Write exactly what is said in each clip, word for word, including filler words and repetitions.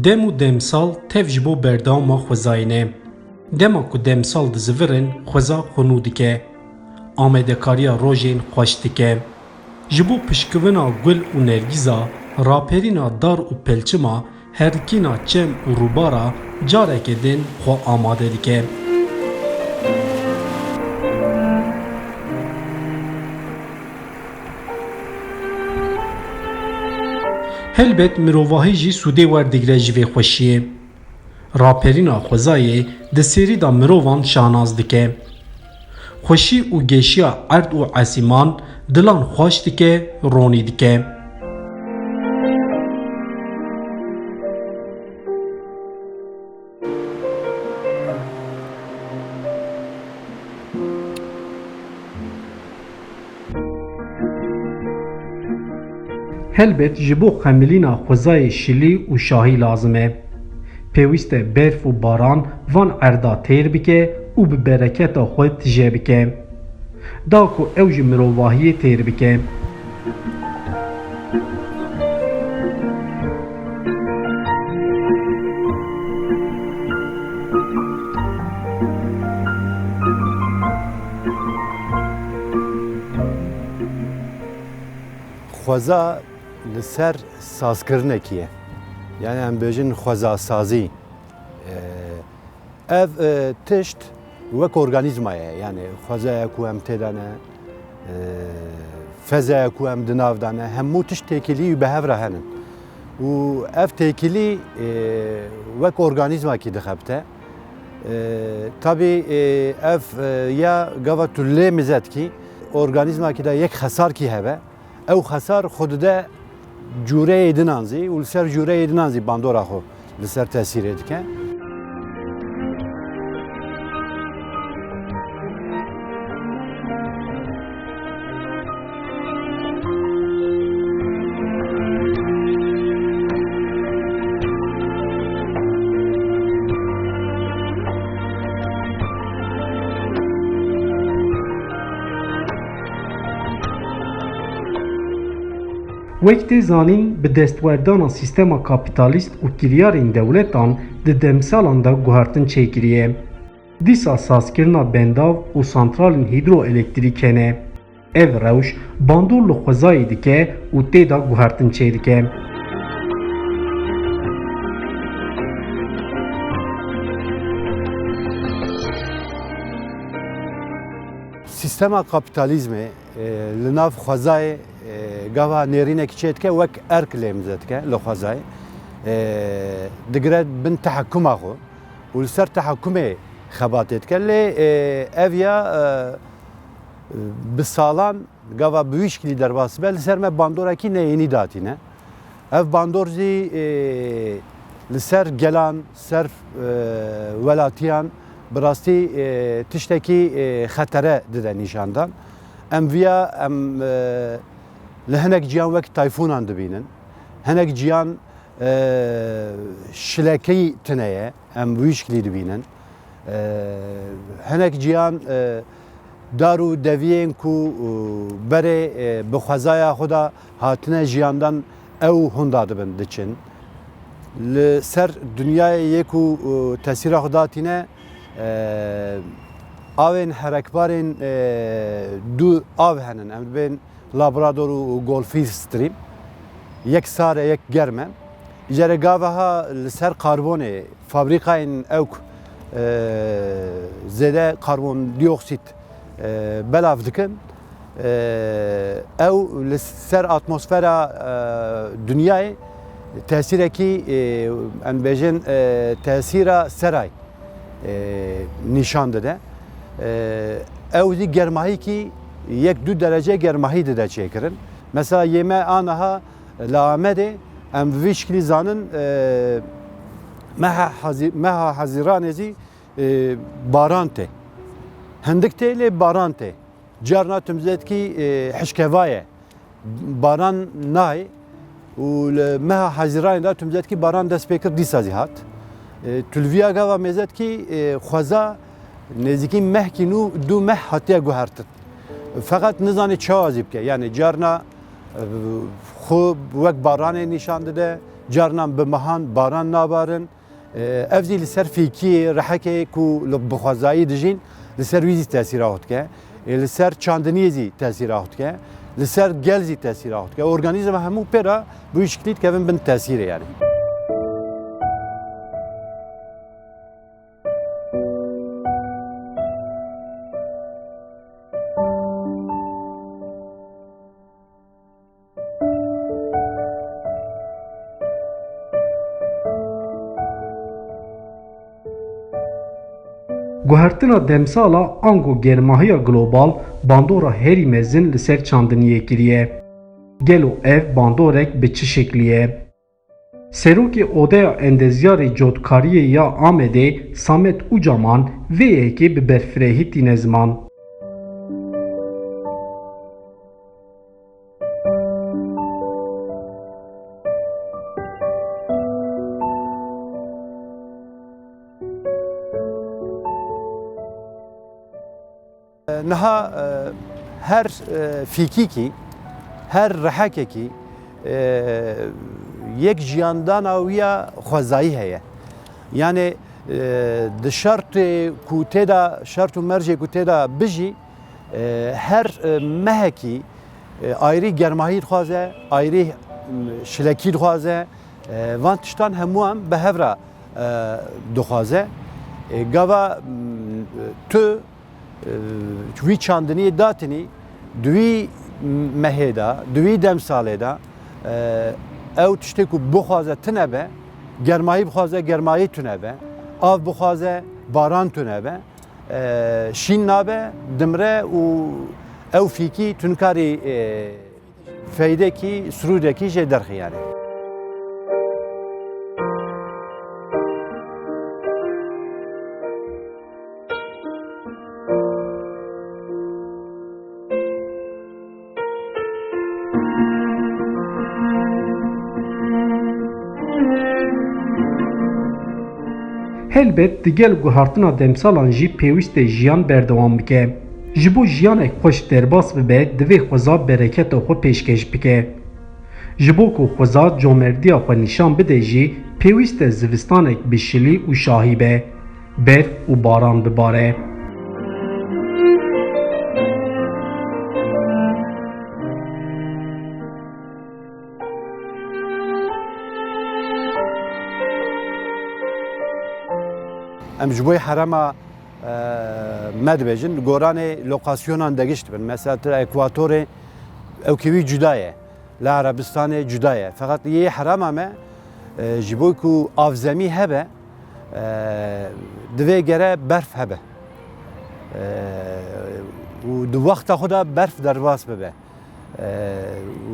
Dem û demsal tev ji bo berdewama xwezayê ne. Dema ku demsal dizivirin, xweza xwe nû dike. Amadekariya rojên xweş dike. Ji bo pişkivina gul û nergîza, raperîna dar û pelçima, herikîna çem û rûbara careke din xwe amade dike. Helbet mirovahî jî sûdê werdigre ji vê xweşiyê. Raperîna xwezayê di sêrî de mirovan şanas dike. Xweşî û geşiya erd û esîman dilan xweş dike, ronî dike. Helbet ji bo xemilîna xwezayê şilî û şahî lazim e. Pêwîst e berf û baran van erda têr bike û bi bereketa xwe tije bike. Da ku ew ji mirovahiyê têr bike. Xweza li ser sazkirinekî ye. Yani em bêjin xweza sazî. Ev, e, tişt wek organîzma ye. Yani xwezaya ku em tê de ne, e, fezaya ku em di nav de ne, hemû tişt têkilî û bi hev re henin. Û ev têkilî, e, wek organîzmakî dixebite. E, tabî, e, ev, e, ya gava tu lê mize dikî, organîzmakî de yek xesarkî hebe. Ew xesar xwe dide cûreyê dinan zî û li ser cûreyê dinan zî bandora xwe li ser tesîrê dike. Wek tê zanîn, bi destwerdana sîstema kapîtalîst û kiryarên dewletan di demsalan de guhertin çêkiriye. Dîsa sazkirina bendav û santralên hîdroelektrîk hene. Ev rewş bandor li xwezayê dike û tê de guhertin çêdike. Sîstema kapîtalîzmê, e, li nav xwezayê, e, gava nêrînekî çêdike, wek erk lê mize dike li xwezayê. E, digire bin tehekkuma xwe û li ser tehekkumê xebatê dike. Lê, e, ev ya, e, bi salan gava bi wî şiklî derbas be, li ser me bandorekî neyênî datîne. Ev bandor zî, e, li ser gelan, ser, e, welatiyan bi rastî, e, tiştekî, e, xetere dide nîşandan. Em viya, em, e, li hinek ciyan wek tayfûnan dibînin. Hinek ciyan, e, şilekî tune ye. Em wî şiklî dibînin. E, hinek ciyan, e, dar û deviyên ku, e, berê, e, bi xwezaya xwe de hatine jiyandan ew hunda dibin, diçin. Li ser dinyayê yê ku, e, tesîra xwe datîne, e, avên herekbarên, e, du av henin. Em dibên Labrador û Goldfish Stream. Yek sar e, yek germ e. Îcarê gaveha li ser karbonê fabrîkayên ewk, e, zêde karbondioksît, e, belav dikin. E, ew li ser atmosfera, e, dinyayê tesîrekî, e, em bêjin, e, tesîra serayî e, nîşan dide. E, ew zî germahîkî yek du derece germahî dide çêkirin. Mesela yê me aniha li Amedê em vî şiklî zanin, e, meha Hazî-, meha Hezîranê zî, e, baran tê. Hindik tê lê baran tê. Carna tu mize dikî, e, hişkeva ye. Baran nayê û li meha Hezîranê de tu mize dikî baran dest pê kir, dîsa zî hat. E, tu li viya gava mêze dikî, e, xweza nêzîkî mehkî nû du meh hatiye guhertin. Feqet nizane çawa zî bike. Yani carna, e, xwe wek baranê nîşan dide, carnan bi mehan baran nabarin. E, ev zî li ser fîkiyê, rihekê ku li, bi xwezayî dijîn, li ser wî zî tesîra xwe dike. E, li ser çandiniyê zî tesîra xwe dike. Li ser gel zî tesîra xwe dike. Organîzma hemû pê re bi wî şiklî dikevin bin tesîrê yani. Guhertina demsala ango germahiya global bandora herî mezin li ser çandiniyê kiriye. Gelo ev bandorek bi çi şeklî ye? Serokê Odeya Endezyarê Cotkariyê ya Amedê Samet Ucaman vê yekê bi berfirehî tîne ziman. Niha, e, her, e, fîkîkî, her rihekekî, e, yek jiyandana wî ya xwezayî heye. Yani, e, di şertê ku tê de, şert û mercê ku tê de bijî, e, her, e, mehekî, e, ayrî germahî dixwaze, ayrî, m, şilekî dixwaze, e, van tiştan hemûyan bi hev re, e, dixwaze. E, gava, m, tu, e, wî çandiniyê datinî, di wî mehê de, di wî demsalê de, e, ew tiştê ku bixwaze tune be, germayî bixwaze, germayî tune be, av bixwaze, baran tune be, e, şîn nabe, dimre û ew fîkî tu nikarî, e, feydekî, sirûdekî jê derxî yani. Helbet digel guhertina demsalan jî pêwîst e jiyan berdewam bike. Ji bo jiyanek xweş derbas bibe, divê xweza bereketa xwe pêşkêş bike. Ji bo ku xweza comerdiya xwe nîşan bide jî, pêwîst e zivistanek bi şilî û şahî be, berf û baran bibare. Em ji bo herema, e, me dibêjin, goranê lokasyonan de giş dibin. Mesela tu ekwatorê ewkê wî cuda ye. Li Erebistanê cuda ye. Feqet yê herema me, e, ji bo ku avzemî hebe, e, divê gere berf hebe. E, û di wexta xwe de berf derbas bibe. E,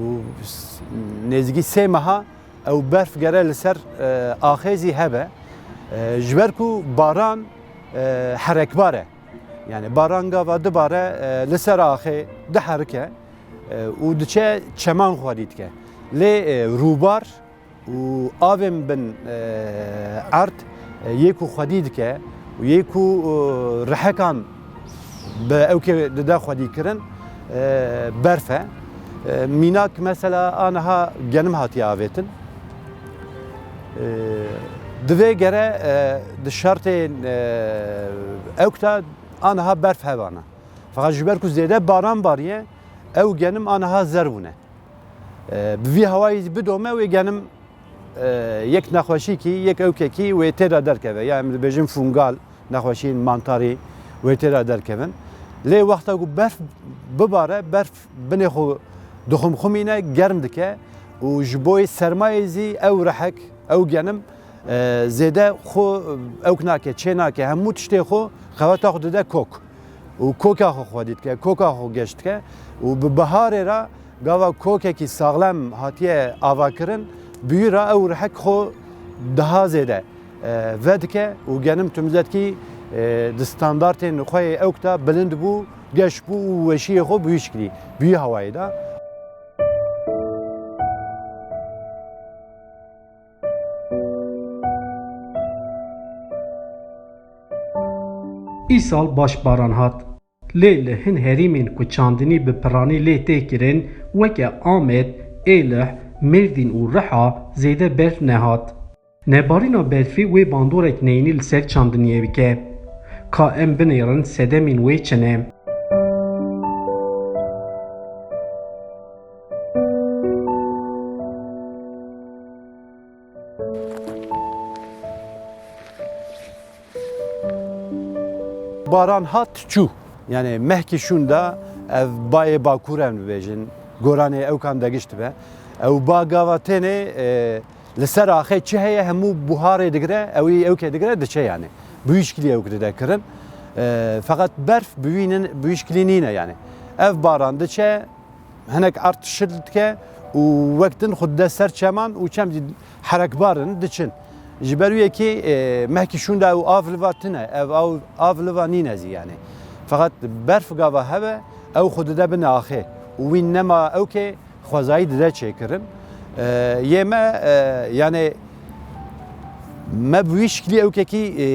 û s-, nêzîkî sê meha ew berf gere li ser, e, axê zî hebe. E, ji ber ku baran, e, herekbar e. Yani baran gava dibare, e, li ser axê diherike, e, û diçe çeman xwedî dike. Lê, e, rûbar û avên bin, e, erd, e, yê ku xwedî dike û yê ku, e, rihekan bi ewkê dide xwedî kirin, e, berf e. E, mînak mesela aniha genim hatiye avêtin. E, divê gere, e, di şertên, e, ewk de aniha berf hebana. Feqet ji ber ku zêde baran bariye, ew genim aniha zer bûne. E, bi vî hewayî zî bidome wê genim, e, yek nexweşîkî, yek ewkekî wê tê de derkeve. Ya em dibêjin fungal, nexweşiyên mantarî wê tê de derkevin. Lê wexta ku berf bibare, berf binê xwe dixumxumîne, germ dike û ji bo sermayê zî ew rehek, ew genim, e, zêde xwe ewk nake, çê nake, hemû tiştê xwe xeweta xwe dide kok. Û koka xwe xwedî dike, koka xwe geş dike û bi biharê re gava kokekî saxlem hatiye avakirin, bi wî re ew rihek xwe daha zêde, e, vedike û genim tu mizetkî, e, di standartên xwe yê ewk de bilind bû, geş bû û weşiyê xwe bi wî şiklî, bi wî hawayê de. Îsal baş baran hat. Lê li hin herêmên ku çandinî bi piranî lê tê kirin, weke Amed, Êlih, Mêrdîn û Riha zêde berf nehat. Nebarîna berfê wê bandorek neyînî li ser çandiniyê bike. Ka em binêrin sedemên wê çi ne? Baran hat çû. Yani mehkî şûnda ev bayê bakur em dibêjin. Goranê ewkan de giş dibe. Ew ba gava tenê, e, li ser axê çi heye hemû buharê digire, ew ê ewkê digire diçe yani. Bi wî şikilî ewk dide kirin. E, feqet berf bi wî nin-, bi wî şikilî nîne yani. Ev baran diçe, hinek erd şil dike û wek din xwe dide ser çeman û çem jî herekbar in, diçin. Ji ber wê yekê, e, mehkî şûnda ew av li va tune, ev av, av li va nîne zî yani. Feqet berf gava hebe, ew xwe dide bin axê û wî nema ewkê xwezayî dide çêkirin. E, yê me, e, yani me bi wî şiklî ewkekî, e,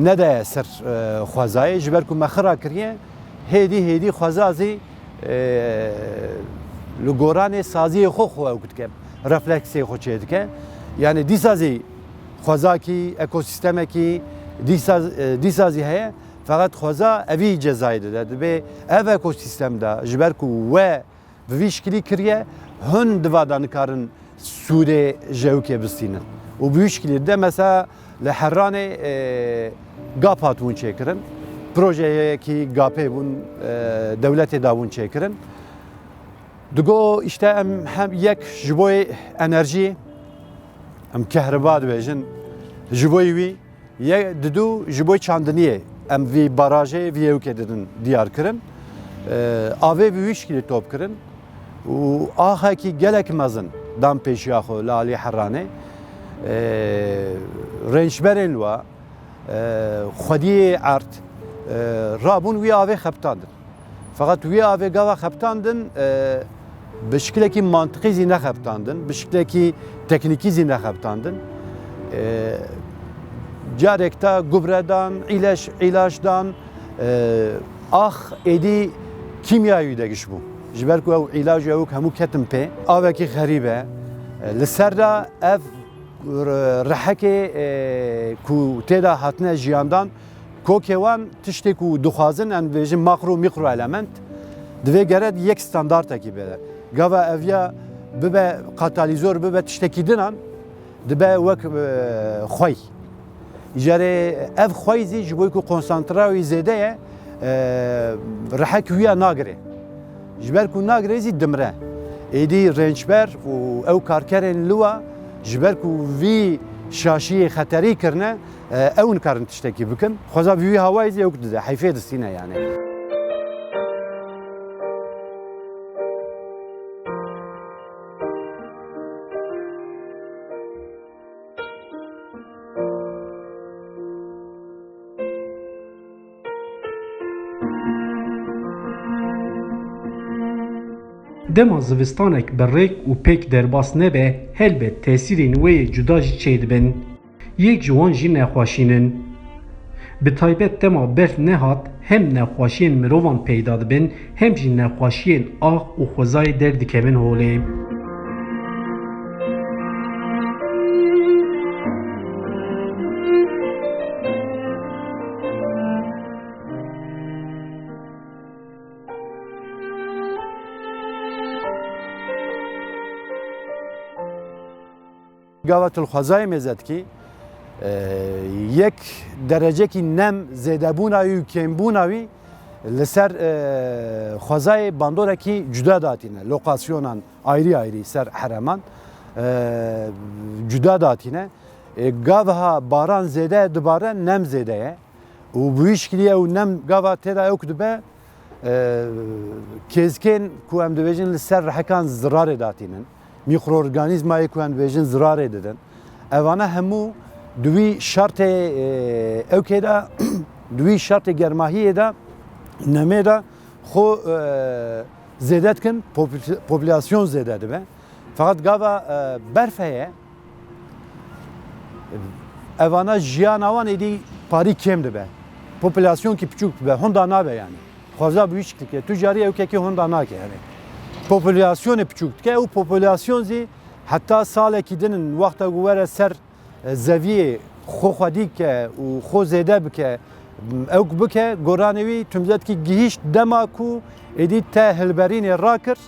nedaye ser, e, xwezayê, ji ber ku me xira kiriye, hêdî hêdî xweza zî e, li goranê saziyê xwe xwe ew dike, refleksê xwe çêdike. Yani dîsa zî xwezakî, ekosîstemekî dîsa, e, dîsa zî heye. Feqet xweza evî cezayê dide. Dibê ev ekosîstem de, ji ber ku we bi vî şikilî kiriye, hûn di va de nikarin sûdê ji ewkê bistînin. Û bi wî şikilî de mesela li Herranê, e, gap hatibûn çêkirin. Projeyekî gapê bûn, e, dewletê dabûn çêkirin. Digo, işte, em hem yek ji bo enerjî, em kehriba dibêjin, ji bo wî, yek, didu ji bo çandiniyê em vî barajê, vî ewkê didin diyar kirin. E, avê bi wî şikilî top kirin û axekî gelek mezin dan pêşiya xwe li alî Herranê. E, rênçberên li wa, e, xwediyê erd, e, rabûn wî avê xebitandin. Feqet wî avê gava xebitandin, e, bi şikilekî mantiqî zî nexebitandin, bi şikilekî teknîkî zî nexebitandin. E, carek te gubre dan, îleç, îlaç dan, e, ax êdî kîmyayî de giş bû. Ji ber ku ew îlac û ewk hemû ketin pê, avekî xerîb e. E, li ser de ev r-, rihekê, e, ku tê de hatine jiyandan, kokê wan tiştê ku dixwazin, em dibêjin makro, mikro element, divê gere yek standartekî be. Gava ev ya bibe katalîzor, bibe tiştekî dinan, dibe wek, e, xwey. Îcarê ev xwey zî ji bo ku konsantra wî zêde ye, e, rihek wî ya nagirê. Ji ber ku nagirê zî dimire. Êdî rênçber û ew karkerên li wa ji ber ku vî şaşiyê xeterî kirine, e, ew nikarin tiştekî bikin. Xweza bi wî hawayê zî ew dide, heyfê distîne yani. Dema zivistanek bi rêk û pêk derbas nebe, helbet tesîrên wê yê cuda jî çêdibin. Yek ji wan jî nexweşîn in. Bi taybet dema berf nehat, hem nexweşiyên mirovan peyda dibin, hem jî nexweşiyên ax û xwezayê derdikevin holê. Gava tu li xwezayê mêze dikî, e, yek derecekî nem zêdebûna wî û kêmbûna wî li ser, e, xwezayê bandorekî cuda datîne. Lokasyonan ayrî ayrî ser hereman, e, cuda datîne. E, gavha baran zêde dibare, nem zêde ye. Û bi wî şikilî ew nem gava tê de ewk dibe, e, kêzkên ku em dibêjin li ser rehekan zirarê datînin, mîkroorganîzmayê ku em dibêjin zirarê didin. Evana hemû di wî şertê, e, ewkê de, di wî şertê germahiyê de, nemê de xwe, e, zêde dikin, popul-, populasyon zêde dibe. Feqet gava, e, berf heye, evana jiyana wan êdî parî kêm dibe. Populasyonekî piçûk dibe, honda nabe yani. Xweza bi wî şiklî ke tu carî ewkekî honda nake, yani populasyonê piçûk dike û populasyon zî heta salekî din in, wexta ku were ser, e, zeviyê xwe xwedî ke û xwe zêde bike, ewk bike, goranê wî tumzetkî gihîşt dema ku êdî te hilberînê rakir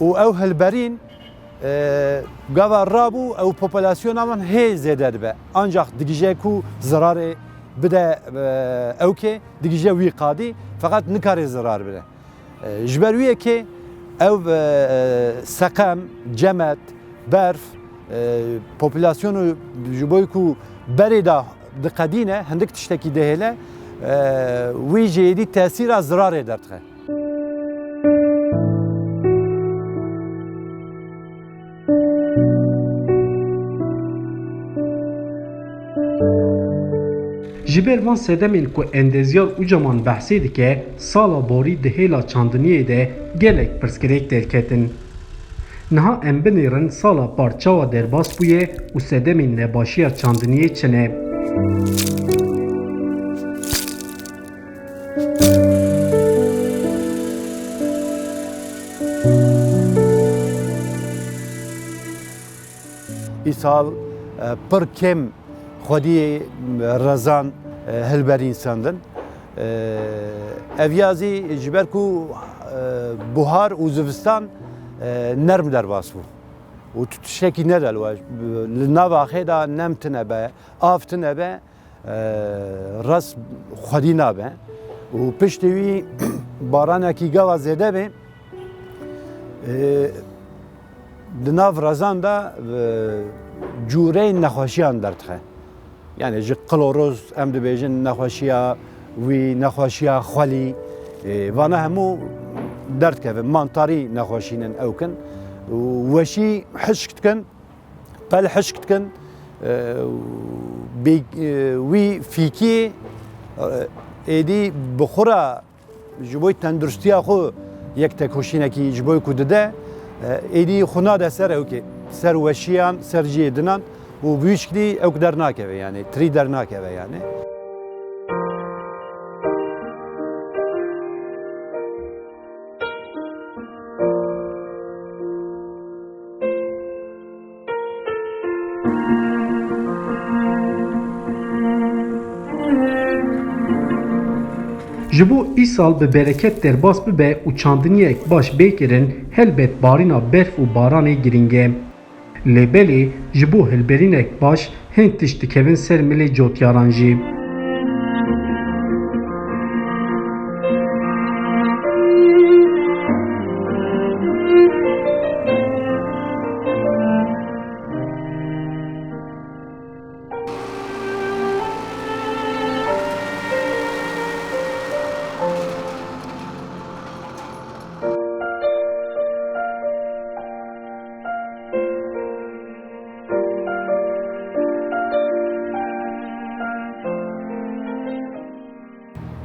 û ew hilberîn, e, gava rabû, ew populasyona wan hê zêde dibe. Ancax digije ku zirarê bide, e, ewkê, digije wî qadî, feqet nikare zirar bide. E, ji ber wî yekê ew, e, seqem, cemet, berf, e, populasyonu ji bo ku berê de diqedîne, hindik tiştekî dihêle, e, wî jî êdî tesîra zirarê derdixe. Ji ber van sedemên ku endezyar Ucaman behsê dike, sala borî di hêla çandiniyê de gelek pirsgirêk derketin. Niha em binêrin sala par çawa derbas bûye û sedemên nebaşiya çandiniyê çi ne? Îsal, e, pir kêm xwediyê rezan, e, hilberîn sendin. E, ev ya zî ji ber ku, e, buhar û zivistan, e, nerm derbas bû û tu tiştekî nede li we. Li nav axê de nem tine be, av tine be, e, res xwedî nabe û piştî wî baranekî gava zêde bê, e, di nav rezan de, e, cûreyên nexweşiyan derdixe. Yani ji kloroz em dibêjin nexweşiya wî, nexweşiya xwelî, e, vana hemû derdikevin, mantarî nexweşînin ewkin û weşî hişk dikin. Pel hişk dikin, e, bê, e, wî fîkî, e, êdî bi xwe re ji bo tenduristiya xwe yek tekoşînekî ji bo ku dide, e, êdî xwe nade ser ewkê, ser weşiyan, ser cihê dinan û bi wî şiklî ewk dernakeve, yani tirî dernakeve yani. Ji bo îsal bi bereket derbas bibe û çandiniyek baş bê kirin, helbet barîna berf û baranê girîng e. Lê belê ji bo hilberînek baş hin tişt dikevin ser milê cotyaran jî.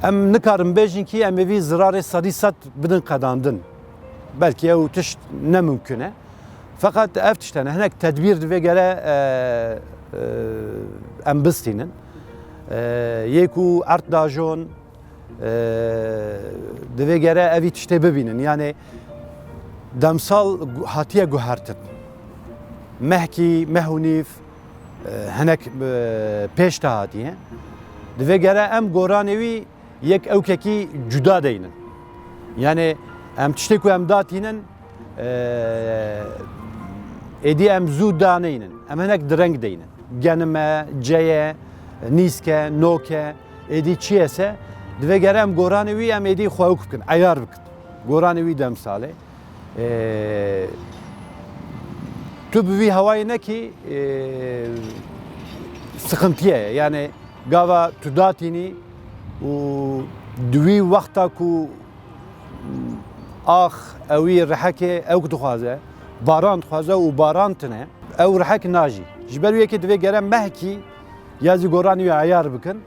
Em nikarin bêjin kî em ê vî zirarê sedî sed bidin qedandin. Belkî ew tişt ne mimkun e. Feqet ev tişt hene. Hinek tedbîr divê gere, e, e, em bistînin. E, yê ku erd dajon, e, divê gere evî tiştê bibînin. Yani demsal gu-, hatiye guhertin. Mehkî, meh û nîv, e, hinek, e, pêş de hatiye. Divê gere em goranê wî yek ewkekî cuda deynin. Yani em tiştê ku em datînin, e, êdî em zû daneynin. Em hinek direng deynin. Genime, ceye, nîske, noke, êdî çi ye se, divê gere em goranê wî em êdî xwe ewk bikin, eyar bikin. Goranê wî demsalê. E, tu bi vî hewayê nekî, e, sıkıntıye ye. Yani gava tu datînî û di wî wexta ku ax ewî rihekê ewk dixwaze, baran dixwaze û baran tine, ew rihek najî. Ji ber wê yekê divê gere mehkî ya zî goranî wî eyar bikin.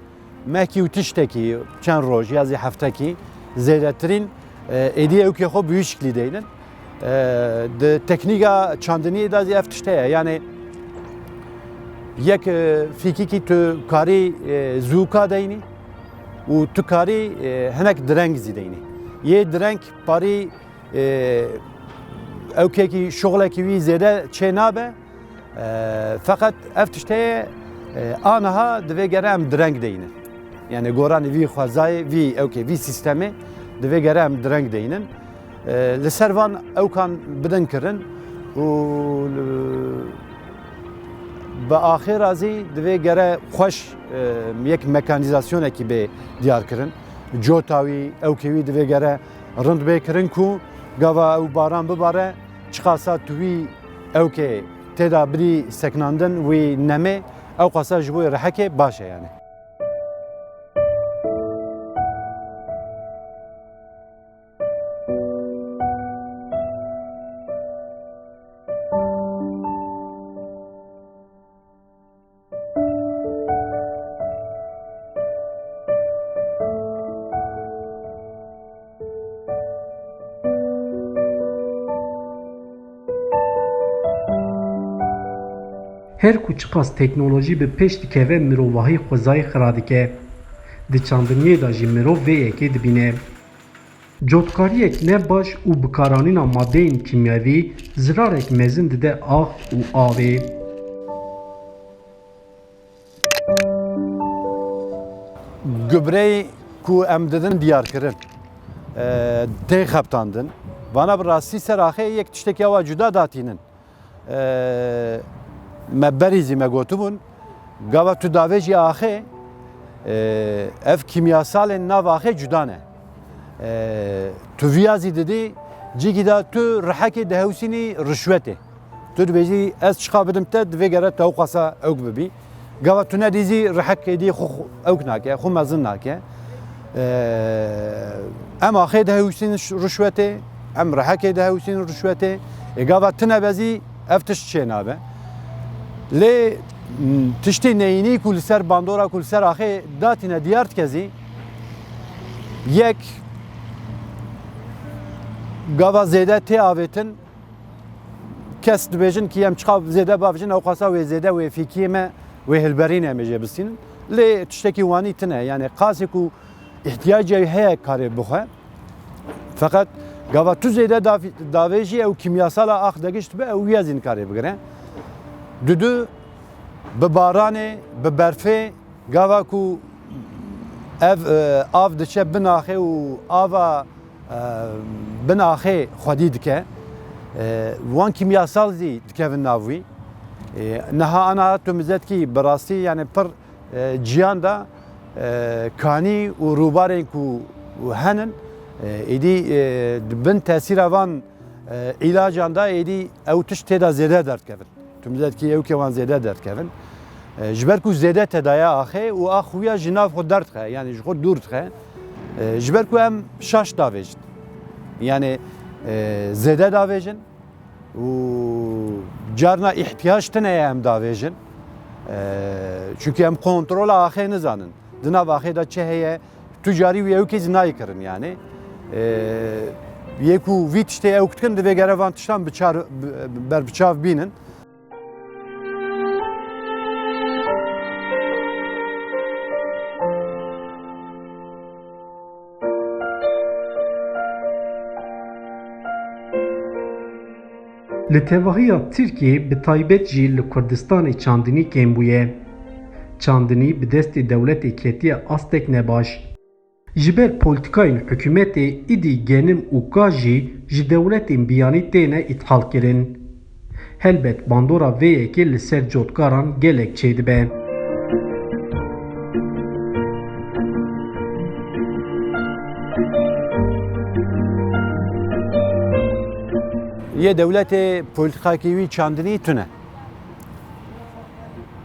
Mehkî û tiştekî, çend roj ya zî heftekî zêdetirîn, e, êdî ewkê xwe bi wî şiklî deynin. E, di teknîka çandiniyê de zî ev tişt heye. Yani yek, e, fîkîkî tu karî, e, zûka deynî, û tu karî, e, hinek direng zî deynî. Yê direng parî, e, ewkekî şoxlekî wî zêde çê nabe. E, feqet ev tiştê, e, aniha divê gere em direng deynin. Yani goranî vî xwezayê, vî ewkê, vî sîstemê divê gere em direng deynin. E, li ser van ewkan bidin kirin û li, bi axêra zî divê gere xweş, e, yek mekanîzasyonekî bê diyar kirin. Cota wî, ewkê wî divê gere rind bê kirin ku gava ew baran bibare, çiqasa tu wî ewkê tê de bidî sekinandin, wî nemê, ew qasa ji bo rihekê baş e yani. Her ku çiqas teknolojî bi pêş dikeve, mirovahî xwezayê xira dike. Di çandiniyê de jî mirov vê yekê dibîne. Cotkariyek ne baş û bikaranîna madeyên kîmyevî zirarek mezin dide ax û avê. Gubreyê ku em didin diyarkirin, e, tên xebitandin. Vana bi rastî ser axê yek tiştekî awa cuda datînin. E, me berî zî me gotibûn, gava tu davêjî axê, e, ev kîmyasalên nav axê cuda ne. E, tu viya zî didî, cîkî de tu rihekê dihewsînî rişwetê. Tu dibêjî, ez çiqa bidim te, divê gere te ew qasa ewk bibî. Gava tu nedî zî rihek êdî xwe, xwe ewk nake, xwe mezin nake. Ee, em axê dihewsîn rişwetê, em rihekê dihewsîn rişwetê. Ê gava tine be zî ev tişt çênabe. Lê, m, tiştê neyînî ku li ser bandora ku li ser axê datîne diyar dike zî, yek gava zêde tê avêtin, kes dibêjin ki em çiqa zêde bavêjin, ew qasa wê zêde wê fîkiyê me, wê hilberînê em ê jê bistînin. Lê tiştekî wanî tine. Yani qasê ku îhtiyacê heye karê bixwe. Feqet gava tu zêde dav-, davêjî ew kîmyasala ax degişt be, ew wiya zî nikarê bigire. Dudu bi baranê, bi berfê, gava ku ev, e, av diçe bin axê û ava, e, bin axê xwedî dike, e, wan kîmyasal zî dikevin nav wî. E, niha ana tu mizetkî bi rastî, yani pir, e, ciyan de, e, kanî û rûbarên ku henin, e, êdî, e, di bin tesîra van, e, îlacan de êdî ew tişt tê de zêde derdikevin. Tu mizetkî ewkê wan zêde derdikevin. E, ji ber ku zêde tedaya axê û ax xuya ji nav xwe derdixe, yani ji xwe dûr dixe. E, ji ber ku em şaş davêjin. Yani, e, zêde davêjin û carna îhtiyac tine ye em davêjin. E, çünkü em kontrola axê nizanin. Di nav axê de çi heye, tu carî wî ewkê zî nayê kirin yani. Ee, yê ku vî tiştê ewk dikin, divê gere van tiştan bi çar-, bi, ber bi çav bînin. Li tevahiya Tirkiyê, bi taybet jî li Kurdistanê çandinî kêm bûye. Çandinî bi destê dewletê ketiye astek nebaş. Ji ber polîtîkayên hikûmetê, îdî genim û ka jî ji dewletên biyanî têne îthalkirin. Helbet bandora vê yekê li ser cotkaran gelek çêdibe. Yê dewletê polîtîkayekî wî çandinî tune.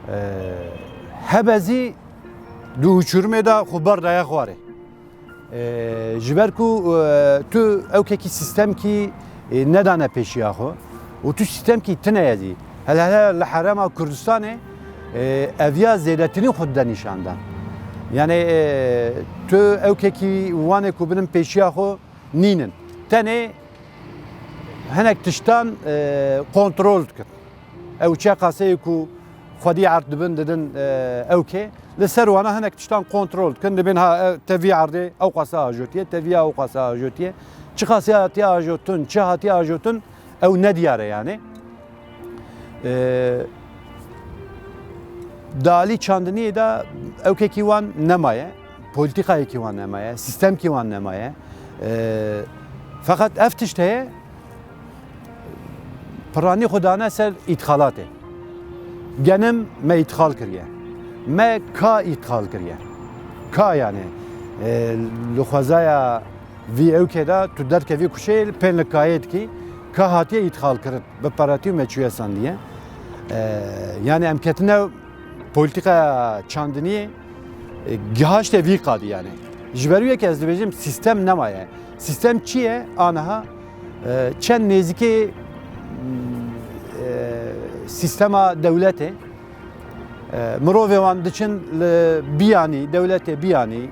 Ee, hebe zî di uçurumê de xwe berdaye xwarê. Ee, ji ber ku, e, tu ewkekî sîstemkî, e, nedane pêşiya xwe û tu sîstemkî tine ye zî. Hele hele li herêma Kurdistanê, e, eviya zêdetirîn xwe dide nîşandan. Yani, e, tu ewkekî wanê ku binin pêşiya xwe nînin. Tenê hinek tiştan, e, kontrol dikin. Ew çe qaseyê ku xwedî erd dibin didin, e, ewkê. Li ser wana hinek tiştan kontrol dikin, dibên ha, e, te vî erdê ew qasa ajotiye, te vîya ew qasa ajotiye. Çi qasî hatiye ajotin, çi hatiye ajotin, ew nediyar e yani. E, Di alî çandiniyê de ewkekî wan nemaye, polîtîkayekî wan nemaye, sîstemkî wan nemaye. E, Feqet ev tişt heye, piranî xwe dane ser îtixalatê. Genim me îtixal kiriye. Me ka îtixal kiriye. Ka yani, e, li xwezaya vî ewkê de tu derkevî kuçeyê, pên li kayê dikî, ka hatiye îtixal kirin, bi peretî û me çûye sandiye. E, yani em ketine polîtîkaya çandiniyê, e, gihaşte vî qadî yani. Ji ber wê yekê ez dibêjim sîstem nemaye. Sîstem çi ye? Aniha, e, çend nêzîkê, e, sîstema dewletê, e, mirovê wan diçin li biyanî, dewletê biyanî,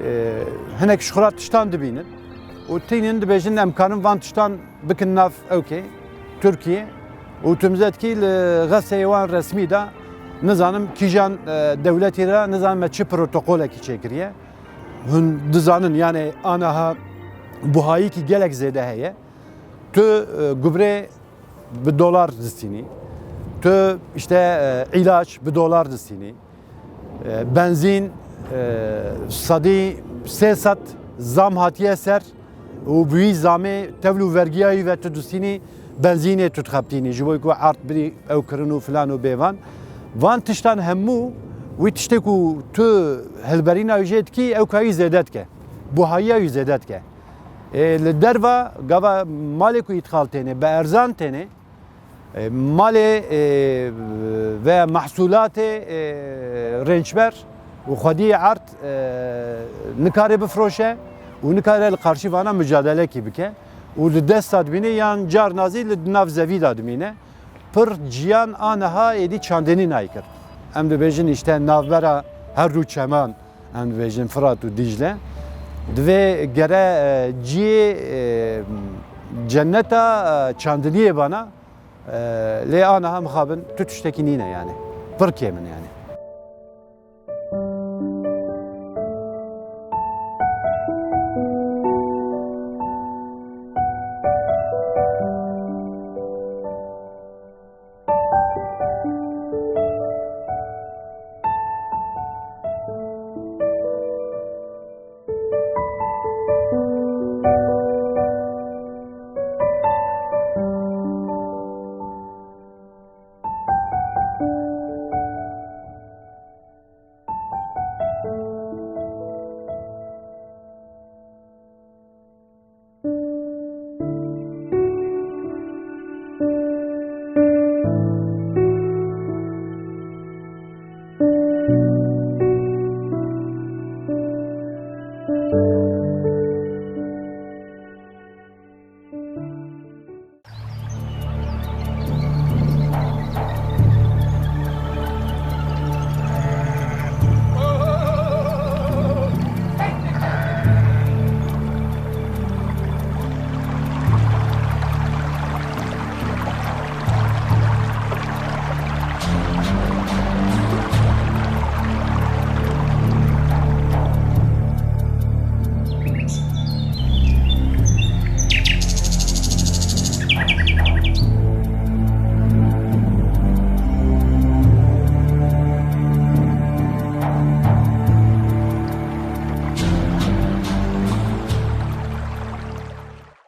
e, hinek ji xwe re tiştan dibînin û tînin dibêjin em karin van tiştan bikin nav ewkê, Tirkiye û tu mizetkî li xeseyê wan resmî de nizanim kîjan, e, dewletî re nizanim me çi protokolekî çêkiriye. Hûn dizanin yani aniha buhayîkî gelek zêde heye. Tu, e, gubrê bi dolar distînî. Tu işte, e, îlaç bi dolar distînî. E, benzîn, e, sedî sê sed zam hatiye ser û bi wî zamê tevl û vergiya wî ve tu distînî benzînê tu dixebitînî. Ji bo ku erd bidî ew kirin û filan û bêvan. Van tiştan hemû wî tiştê ku tu hilberîna wî jê dikî ew ka wî zêde dike. Buhayiya wî zêde dike. E, li derva gava malê ku îtixal têne, bi erzan têne, e, malê, e, ve mehsulatê, e, rênçber û xwediyê erd, e, nikare bifroşe û nikare li qarşî vana mucadelekî bike û li dest de dimîne yan carna zî li nav zevî de dimîne. Pir ciyan a niha êdî çandinî nayê kir. Em dibêjin îşte navbera her du çeman, em dibêjin Firat û Dîcle. Divê gere, e, ciyê, e, cenneta, e, çandiniyê bana, e, lê a niha mixabin tu tiştekî nîne yani. Pir kêm in yani.